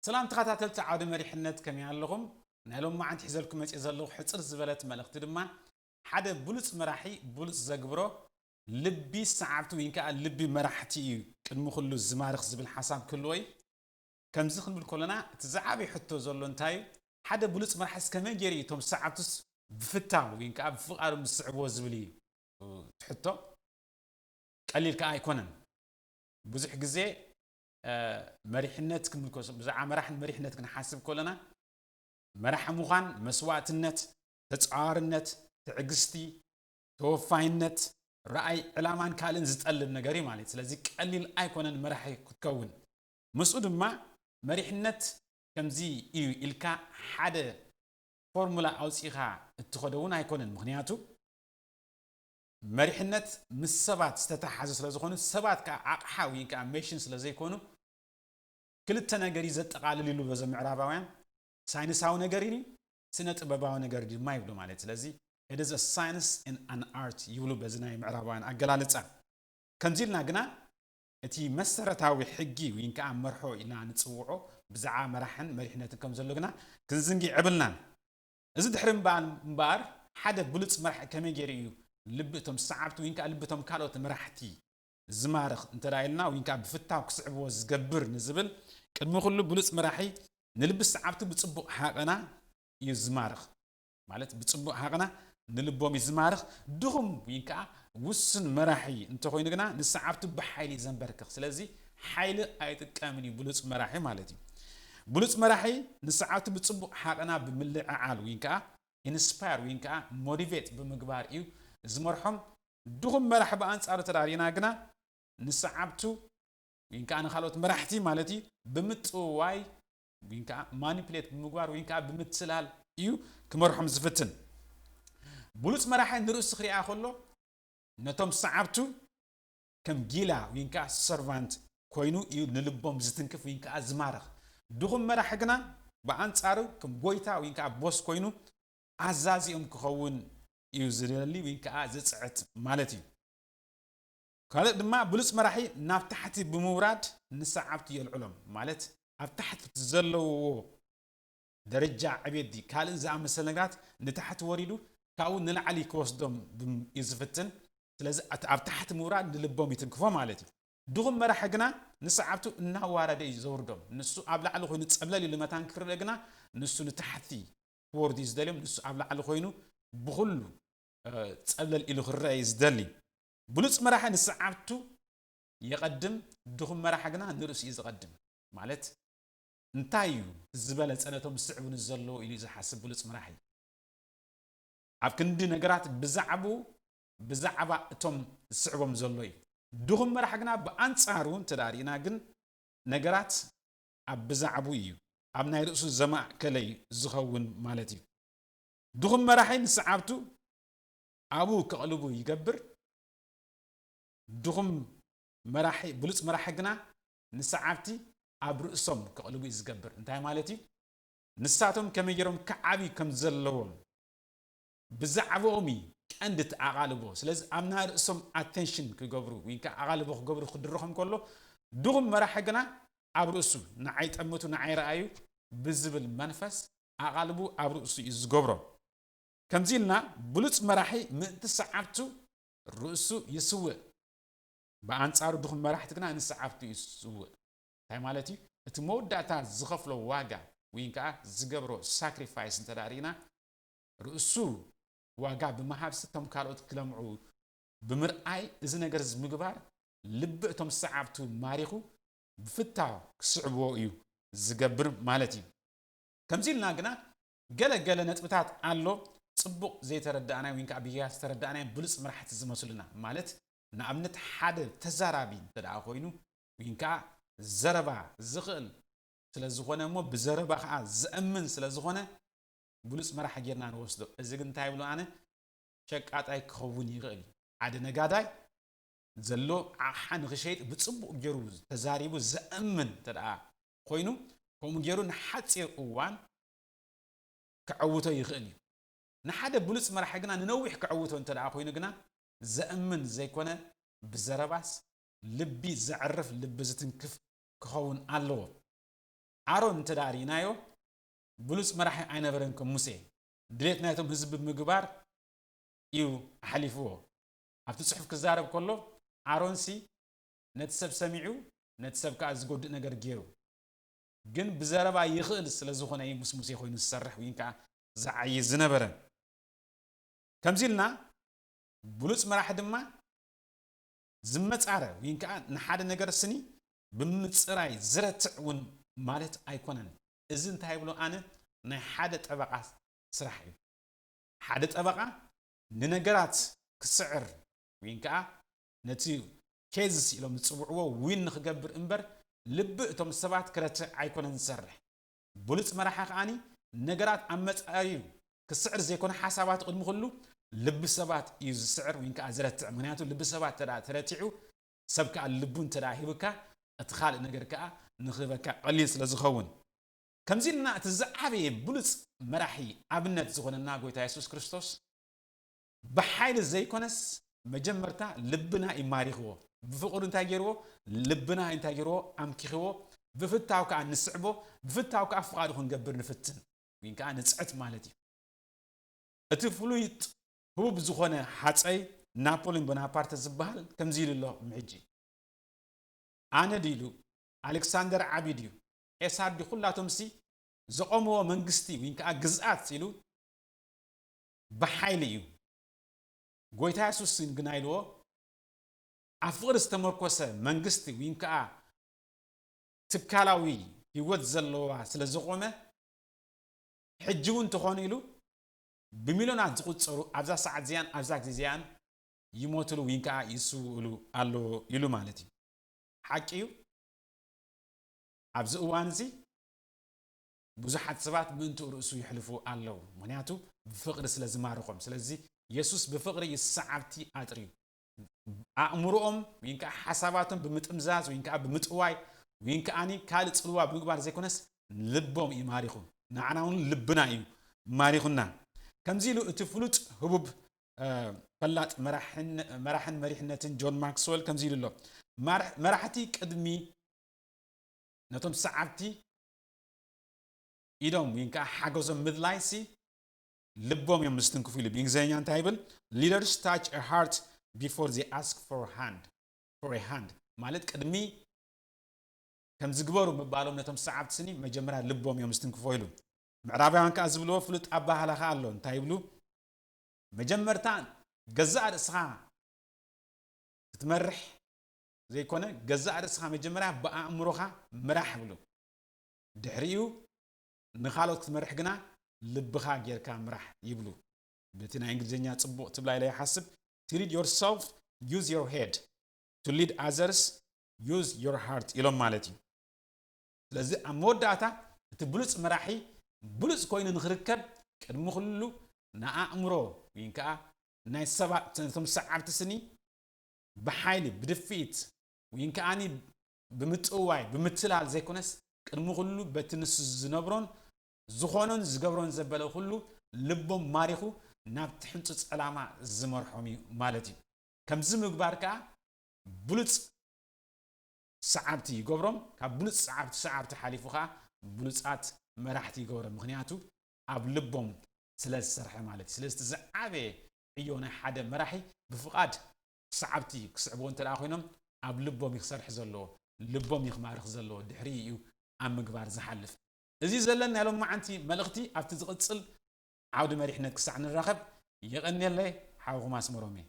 ሰላም ተኸታተልቲ ዓውደ መሪሕነት፣ ከመይ ኣለኹም? ናይ ሎማዓንቲ ሒዘልኩም መፅእ ዘለኹ ሕፅር ዝበለት መልእኽቲ ድማ፣ ሓደ ብሉፅ መራሒ ብሉፅ ዘግብሮ፣ ልቢ ሰዓብቲ ወይ ከዓ ልቢ መራሕቲ እዩ ቅድሚ ኩሉ ዝማርኽ ዝብል ሓሳብ ክህልዎ እዩ። ከምዚ ክንብል ከለና እቲ ዝዓበየ ሕቶ ዘሎ እንታይ እዩ? ሓደ ብሉፅ መራሒስ ከመይ ገይሩ እዩ እቶም ሰዓብቱስ ብፍታው ወይ ከዓ ብፍቓዶም ዝስዕብዎ ዝብል እዩ እቲ ሕቶ። ቀሊል ከዓ ኣይኮነን። ብዙሕ ግዜ መሪሕነት ክንብል ብዛዕባ መራሕን መሪሕነት ክንሓስብ ከለና፣ መራሒ ምዃን መስዋእትነት፣ ተፃዋርነት፣ ትዕግስቲ፣ ተወፋይነት፣ ራእይ፣ ዕላማን ካልእን ዝጠልብ ነገር እዩ ማለት እዩ። ስለዚ ቀሊል ኣይኮነን መራሒ ክትከውን። ምስኡ ድማ መሪሕነት ከምዚ እዩ ኢልካ ሓደ ፎርሙላ ኣውፂኻ እትኸዶ እውን ኣይኮነን። ምኽንያቱ መሪሕነት ምስ ሰባት ዝተተሓዘ ስለ ዝኾኑ፣ ሰባት ከዓ ኣቕሓ ወይ ከዓ ሜሽን ስለ ዘይኮኑ፣ ክልተ ነገር እዩ ዘጠቓልል ይብሉ በዞም ምዕራባውያን። ሳይንሳዊ ነገር እዩ፣ ስነ ጥበባዊ ነገር ድማ ይብሉ ማለት። ስለዚ it is a science and an art ይብሉ በዚ ናይ ምዕራባውያን ኣገላልፃ። ከምዚ ኢልና ግና እቲ መሰረታዊ ሕጊ ወይ ከዓ መርሖ ኢልና ንፅውዖ ብዛዕባ መራሕን መሪሕነትን ከም ዘሎ ግና ክንዝንጊ የብልናን። እዚ ድሕሪ እምበኣር እምበኣር ሓደ ብሉፅ መራሒ ከመይ ገይሩ እዩ ልቢ እቶም ሰዓብቲ ወይ ከዓ ልቢ እቶም ካልኦት መራሕቲ ዝማርኽ እንተ ደኣ ኢልና ወይ ከዓ ብፍታው ክስዕብዎ ዝገብር ንዝብል፣ ቅድሚ ኩሉ ብሉፅ መራሒ ንልቢ ሰዓብቲ ብፅቡቕ ሃቐና እዩ ዝማርኽ። ማለት ብፅቡቕ ሃቐና ንልቦም እዩ ዝማርኽ። ድኹም ወይ ከዓ ውሱን መራሒ እንተኾይኑ ግና ንሰዓብቱ ብሓይሊ እዩ ዘንበርክኽ። ስለዚ ሓይሊ ኣይጥቀምን እዩ ብሉፅ መራሒ ማለት እዩ። ብሉፅ መራሒ ንሰዓብቱ ብፅቡቕ ሃቐና ብምልዕዓል ወይ ከዓ ኢንስፓየር ወይ ከዓ ሞቲቬት ብምግባር እዩ ዝመርሖም። ድኹም መራሒ ብኣንፃሩ ተዳሪና ግና ንሰዓብቱ ወይ ከዓ ንካልኦት መራሕቲ ማለት እዩ ብምጥውዋይ ወይ ከዓ ማኒፕሌት ብምግባር ወይ ከዓ ብምትላል እዩ ክመርሖም ዝፍትን። ብሉፅ መራሒ ንርእሱ ክሪኣ ከሎ ነቶም ሰዓብቱ ከም ጊላ ወይ ከዓ ሰርቫንት ኮይኑ እዩ ንልቦም ዝትንክፍ ወይ ከዓ ዝማርኽ። ድኹም መራሒ ግና ብኣንፃሩ ከም ጎይታ ወይ ከዓ ቦስ ኮይኑ ኣዛዚኦም ክኸውን እዩ ዝደሊ ወይ ከዓ ዝፅዕት ማለት እዩ። ካልእ ድማ ብሉፅ መራሒ ናብ ታሕቲ ብምውራድ ንሰዓብቱ የልዕሎም። ማለት ኣብ ታሕቲ ዘለውዎ ደረጃ ዕቤት ድዩ ካልእን ዝኣመሰለ ነገራት ንታሕቲ ወሪዱ ካብኡ ንላዕሊ ክወስዶም ብም- እዩ ዝፍትን። ስለዚ ኣት- ኣብ ታሕቲ ምውራድ ንልቦም ይትንክፎ ማለት እዩ። ድኹም መራሒ ግና ንሰዓብቱ እናዋረደ እዩ ዘውርዶም። ንሱ ኣብ ላዕሊ ኮይኑ ፀብለል ኢሉ መታን ክርእ ግና ንሱ ንታሕቲ ክወርዱ እዩ ዝደልዮም። ንሱ ኣብ ላዕሊ ኮይኑ ብኹሉ እ፣ ፀብለል ኢሉ ክረአ እዩ ዝደሊ። ብሉፅ መራሒ ንሰዓብቱ የቐድም፣ ድኹም መራሒ ግና ንርእሱ እዩ ዝቐድም። ማለት እንታይ እዩ ዝበለፀ ነቶም ዝስዕቡኒ ዘለዉ ኢሉ እዩ ዝሓስብ ብሉፅ መራሒ። ኣብ ክንዲ ነገራት ብዛዕባኡ ብዛዕባ እቶም ዝስዕቦም ዘሎ እዩ። ድኹም መራሒ ግና ብኣንፃሩ እንተ ደኣ ርኢና ግን ነገራት ኣብ ብዛዕባኡ እዩ፣ ኣብ ናይ ርእሱ ዘማእከለ እዩ ዝኸውን ማለት እዩ። ድኹም መራሒ ንሰዓብቱ ኣብኡ ከቕልቡ ይገብር። ድኹም መራሒ ብሉፅ መራሒ ግና ንሰዓብቲ ኣብ ርእሶም ከቕልቡ እዩ ዝገብር። እንታይ ማለት እዩ? ንሳቶም ከመይ ገይሮም ክዓብዩ ከም ዘለዎም ብዛዕባኦም እዩ ቀንዲ እቲ ኣቓልቦ። ስለዚ ኣብ ናይ ርእሶም ኣቴንሽን ክገብሩ ወይ ከዓ ኣቓልቦ ክገብሩ ክድረኾም ከሎ ድኹም መራሒ ግና ኣብ ርእሱ ንዓይ ጠምቱ ንዓይ ረኣዩ ብዝብል መንፈስ ኣቓልቡ ኣብ ርእሱ እዩ ዝገብሮ። ከምዚ ኢልና ብሉፅ መራሒ ምእንቲ ሰዓብቱ ርእሱ ይስውእ። ብኣንፃሩ ድኹም መራሕቲ ግና ንሰዓብቱ እዩ ዝስውእ። እንታይ ማለት እዩ? እቲ መወዳእታ ዝኸፍሎ ዋጋ ወይ ከዓ ዝገብሮ ሳክሪፋይስ እንተ ርኢና ርእሱ ዋጋ ብምሃብ ስቶም ካልኦት ክለምዑ ብምርኣይ እዚ ነገር እዚ ምግባር ልቢ እቶም ሰዓብቱ ማሪኹ ብፍታው ክስዕብዎ እዩ ዝገብር ማለት እዩ። ከምዚ ኢልና ግና ገለ ገለ ነጥብታት ኣሎ ፅቡቕ ዘይተረዳእናይ ወይ ከዓ ብያ ዝተረዳእናይ ብሉፅ መራሕቲ ዝመስሉና ማለት ንኣብነት ሓደ ተዛራቢ እንተ ደኣ ኮይኑ ወይ ከዓ ዘረባ ዝኽእል ስለ ዝኾነ እሞ ብዘረባ ከዓ ዘእምን ስለ ዝኾነ ብሉፅ መራሒ ጌርና ንወስዶ። እዚ ግን እንታይ ይብሎ ኣነ ሸቃጣይ ክኸውን ይኽእል እዩ። ሓደ ነጋዳይ ዘሎ ኣቕሓ ንኽሸይጥ ብፅቡቕ ገይሩ ተዛሪቡ ዘእምን እንተ ደኣ ኮይኑ ከምኡ ገይሩ ንሓፂር እዋን ክዐውቶ ይኽእል እዩ። ንሓደ ብሉፅ መራሒ ግና ንነዊሕ ክዐውቶ እንተ ደኣ ኮይኑ ግና ዘእምን ዘይኮነ ብዘረባስ ልቢ ዘዕርፍ ልቢ ዝትንክፍ ክኸውን ኣለዎ። ኣሮን እንተ ደኣ ርኢናዮ፣ ብሉጽ መራሒ ኣይነበረን ከም ሙሴ። ድሌት ናይቶም ህዝቢ ብምግባር እዩ ኣሕሊፍዎ። ኣብቲ ጽሑፍ ክዛረብ ከሎ፣ ኣሮንሲ ነቲ ሰብ ሰሚዑ፣ ነቲ ሰብ ከኣ ዝጎድእ ነገር ገይሩ። ግን ብዘረባ ይኽእል ስለ ዝኾነ እዩ ምስ ሙሴ ኮይኑ ዝሰርሕ ወይ ከኣ ዝዓዪ ዝነበረ። ከምዚ ኢልና ብሉጽ መራሒ ድማ ዝመጻረ ወይ ከኣ ንሓደ ነገር ስኒ ብምጽራይ ዝረትዕ እውን ማለት ኣይኮነን። እዚ እንታይ ይብሎ ኣነ ናይ ሓደ ጠበቓ ስራሕ እዩ። ሓደ ጠበቓ ንነገራት ክስዕር ወይ ከኣ ነቲ ኬዝስ ኢሎም ዝጽውዕዎ ዊን ንኽገብር እምበር ልቢ እቶም ሰባት ክረትዕ ኣይኮነን ዝሰርሕ። ብሉጽ መራሒ ከኣኒ ነገራት ኣብ መጻኢኡ ክስዕር ዘይኮነ ሓሳባት ቅድሚ ኩሉ ልቢ ሰባት እዩ ዝስዕር ወይ ከኣ ዝረትዕ። ምክንያቱ ልቢ ሰባት እንተ ደኣ ተረቲዑ ሰብ ከኣ ልቡ እንተ ደኣ ሂብካ እቲ ካልእ ነገር ከኣ ንኽህበካ ቀሊል ስለ ዝኸውን። ከምዚ ኢልና እቲ ዝዓበየ ብሉጽ መራሒ ኣብነት ዝኾነና ጎይታ የሱስ ክርስቶስ ብሓይሊ ዘይኮነስ መጀመርታ ልብና እዩ ማሪኽዎ። ብፍቕሩ እንታይ ገይርዎ? ልብና እንታይ ገይርዎ? ኣምኪኽዎ። ብፍታው ከኣ ንስዕቦ፣ ብፍታው ከኣ ፍቓዱ ክንገብር ንፍትን። ወይ ከኣ ንጽዕት ማለት እዩ። እቲ ፍሉይ ህቡብ ዝኾነ ሃጸይ ናፖሊዮን ቦናፓርተ ዝበሃል ከምዚ ኢሉ ኣሎ። ምሕጂ ኣነ ድዩ ኢሉ፣ ኣሌክሳንደር ዓቢ ድዩ፣ ቄሳር ድዩ፣ ኩላቶምሲ ዘቖምዎ መንግስቲ ወይ ከኣ ግዝኣት ኢሉ ብሓይሊ እዩ። ጎይታ የሱስ ግና ኢልዎ፣ ኣብ ፍቕሪ ዝተመርኮሰ መንግስቲ ወይ ከኣ ትካላዊ ህይወት ዘለዋ ስለ ዝቖመ፣ ሕጂ እውን እንተኾነ ኢሉ ብሚልዮናት ዝቑጸሩ ኣብዛ ሰዓት እዚኣን ኣብዛ ግዜ እዚኣን ይሞትሉ ወይ ከኣ ይስውእሉ ኣለዉ ኢሉ ማለት እዩ። ሓቂ እዩ። ኣብዚ እዋን እዚ ብዙሓት ሰባት ምእንትኡ ርእሱ ይሕልፉ ኣለዉ። ምኽንያቱ ብፍቕሪ ስለ ዝማርኾም። ስለዚ የሱስ ብፍቕሪ እዩ ሰዓብቲ ኣጥርዩ። ኣእምሮኦም ወይ ከኣ ሓሳባቶም ብምጥምዛዝ ወይ ከኣ ብምጥዋይ ወይ ከኣኒ ካልእ ጽልዋ ብምግባር ዘይኮነስ ልቦም እዩ ማሪኹ። ንዓና እውን ልብና እዩ ማሪኹና። ከምዚ ኢሉ እቲ ፍሉጥ ህቡብ፣ እ፣ ፈላጥ መራሕን፣ መራሕን መሪሕነትን ጆን ማክስወል ከምዚ ኢሉ ኣሎ። ማር-፣ መራሕቲ ቅድሚ ነቶም ሰዓብቲ ኢዶም ወይ ከኣ ሓገዞም ምድላይሲ ልቦም እዮም ዝትንክፉ ኢሉ ብእንግሊዝኛ እንታይ ይብል? Leaders touch a heart before they ask for hand, for a hand። ማለት ቅድሚ ከም ዝግበሩ ምባሎም ነቶም ሰዓብቲ ስኒ መጀመርያ ልቦም እዮም ዝትንክፎ ኢሉ። ምዕራባውያን ከኣ ዝብልዎ ፍሉጥ ኣባህላ ከኣ ኣሎ። እንታይ ይብሉ? መጀመርታ ገዛእ ርእስኻ ክትመርሕ ዘይኮነ፣ ገዛእ ርእስኻ መጀመርያ ብኣእምሮኻ ምራሕ ይብሉ። ድሕሪኡ ንኻልኦት ክትመርሕ ግና ልብኻ ጌርካ ምራሕ ይብሉ። በቲ ናይ እንግሊዝኛ ጽቡቕ ትብላ ኢለ ይሓስብ። To lead yourself, use your head. To lead others, use your heart ኢሎም ማለት እዩ። ስለዚ ኣብ መወዳእታ እቲ ብሉጽ መራሒ ብሉጽ ኮይኑ ንኽርከብ ቅድሚ ኩሉ ንኣእምሮ ወይ ከኣ ናይ ሰባት ነቶም ሰዓብቲ ስኒ ብሓይሊ ብድፍኢት ወይ ከኣኒ ብምጥዋይ ብምትላል ዘይኮነስ ቅድሚ ኩሉ በቲ ንሱ ዝነብሮን ዝኾኖን ዝገብሮን ዘበለ ኩሉ ልቦም ማሪኹ ናብቲ ሕንጹጽ ዕላማ ዝመርሖም እዩ ማለት እዩ። ከምዚ ምግባር ከኣ ብሉጽ ሰዓብቲ ይገብሮም። ካብ ብሉጽ ሰዓብቲ፣ ሰዓብቲ ሓሊፉ ከኣ ብሉጻት መራሕቲ ይገብሮም። ምኽንያቱ ኣብ ልቦም ስለ ዝሰርሐ ማለት እዩ። ስለዚ እቲ ዝዓበየ ዕዮ ናይ ሓደ መራሒ ብፍቓድ ሰዓብቲ ክስዕብዎ እንተ ደኣ ኮይኖም ኣብ ልቦም እዩ ክሰርሕ ዘለዎ፣ ልቦም እዩ ክማርኽ ዘለዎ፣ ድሕሪ እዩ ኣብ ምግባር ዝሓልፍ። እዚ ዘለኒ ናይ ሎማዓንቲ መልእኽቲ ኣብቲ ዝቕጽል ዓውዲ መሪሕነት ክሳዕ ንራኸብ የቐንየለይ። ሓውኹም ኣስመሮም እየ።